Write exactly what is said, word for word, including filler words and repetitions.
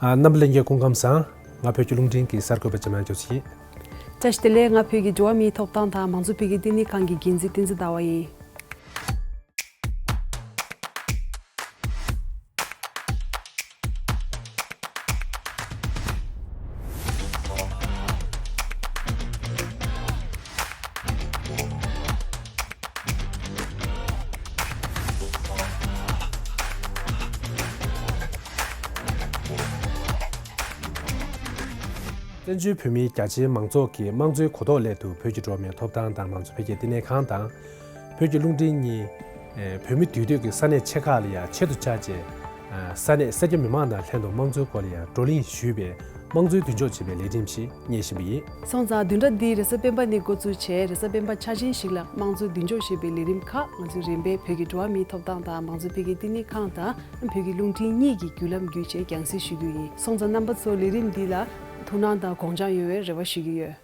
རྣམ་པ་ལྷན་རྒྱས་སྐུ་ཁམས་བཟང་། ང་བོད་ཀྱི་རླུང་འཕྲིན་གྱི་གསར་འགོད་པ་འཇམ་དབྱངས་ཆོས་སྐྱིད་ཡིན། བཀྲ་ཤིས་བདེ་ལེགས། ང་བོད་ཀྱི་འགྲོ་བ་མིའི་ཐོབ་ཐང་དང་མང་གཙོ་འཕེལ་རྒྱས་བསྟི་གནས་ཁང་གི་འགན་འཛིན་བསྟན་འཛིན་ཟླ་བ་ཡིན། བཙན་བྱོལ་བོད་མིའི་རྒྱ་ཆེའི་མང་ཚོགས་ཀྱི་དམངས་གཙོའི་གོ་རྟོགས་སླད་དུ་བོད་ཀྱི་འགྲོ་བ་མིའི་ཐོབ་ཐང་དང་མང་གཙོ་འཕེལ་རྒྱས་བསྟི་གནས་ཁང་དང་། བོད་ཀྱི་རླུང་འཕྲིན་གཉིས། ཨེ། བོད་མི་འདུས་སྡོད་ཀྱི་ས་གནས་ཆེ་ཁག་ལ་ཡང་ཆེད་དུ་བཅར་བྱས། ཨ། ས་གནས་སེར་སྐྱ་མི་མང་དང་ལྷན་དུ་དམངས་གཙོའི་སྐོར་ལ་ཡང་བགྲོ་གླེང་ཞུས་པའི་དམངས་གཙོའི་མདུན་ལྕོག་ཅེས་པའི་ལས་རིམ་ཞིག་སྙན་ཞུ་ཞུ་གི་ཡིན། སོང་ཙང་བདུན་ཕྲག་འདིའི་རེས་གཟའ་སྤེན་པ་ནས་འགོ་བཙུགས་བྱས་རེས་གཟའ་སྤེན་པ་ཆ་ཆེན་ཞིག་ལ་དམངས་གཙོའི་མདུན་ལྕོག་ཅེས་པའི་ལས་རིམ་ཁག་ང་ཚོས་རིམ་པས་བོད་ཀྱི་འགྲོ་བ་མིའི་ཐོབ་ཐང་དང་མང་གཙོ་འཕེལ་རྒྱས་བསྟི་གནས་ཁང་དང་བོད་ཀྱི་རླུང་འཕྲིན་གཉིས་ཀྱི་བརྒྱུད་ལམ་བརྒྱུད་བྱས་རྒྱང་སྲིང་ཞུ་རྒྱུ་ཡིན། སོང་ཙང་རྣམ་པ་ཚོ་ལས་རིམ་འདི་ལ་ཐུགས་སྣང་དང་དགོངས་འཇགས་ཡོང་བའི་རེ་བ་ཞུ་གི་ཡོད།